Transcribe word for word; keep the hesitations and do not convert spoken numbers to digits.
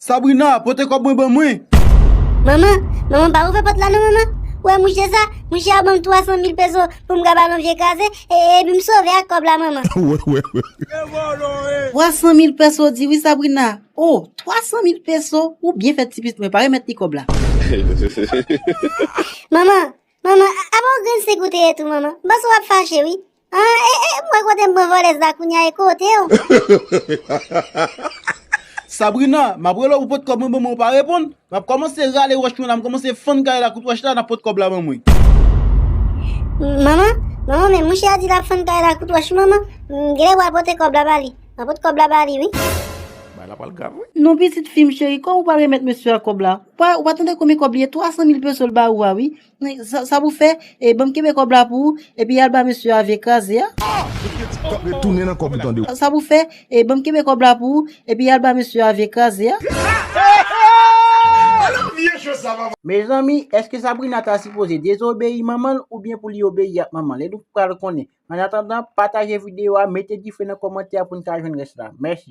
Sabrina, pote kòb mwen ban mwen. Manman, manman, pa ouvè pòt la non, manman. Ou wè mouche sa? Mouche a ban m twa san mil peso pou m ka ba l yon vye kraze, e, epi m sove ak kòb la, manman. Twa san mil peso di wi, Sabrina. Oh, twa san mil peso, ou byen fèt ti pitit mwen, pa remèt li kòb la. Manman, manman, a, apa w grenn senk ou te ye tou, manman? M panse w ap fache wi. Ah, e, e, m wè kote m pran vòlèz la kounye a, e kote w? Sabrina, m ap rele w pou pot kòb mwen ban mwen, ou pa reponn. M ap kòmanse rale wòch mwen la, m kòmanse fann kay la kout wòch la, n ap pot kòb la ban mwen. Manman, manman, men mouche a di l ap fann kay la kout wòch, manman. M genlè pral pote kòb la ba li. M ap pot kòb la ba li, wi. Bagay la pral grav, wi. Non, pitit fi m cheri, kòman ou pral remèt mesye a kòb la? Ou pa, ou pa tande konbyen kòb li ye? Twa san mil peso l ba ou a, wi. Sa, sa pou fè, e, ban m kenbe kòb la pou ou, epi al ba mesye a vye kraze a. Retounen nan kòb ou tande. Sa pou fè, e, ban m kenbe kòb la pou ou, epi al ba mesye a vye kraze a. Mezanmi, èske Sabrina ta sipoze dezobeyi manman l oubyen pou li obeyi ak manman l? E nou pral konnen. Annatandan, pataje videyo a, mete dife nan kòmantè a pou n ka jwenn rès la. Mèsi.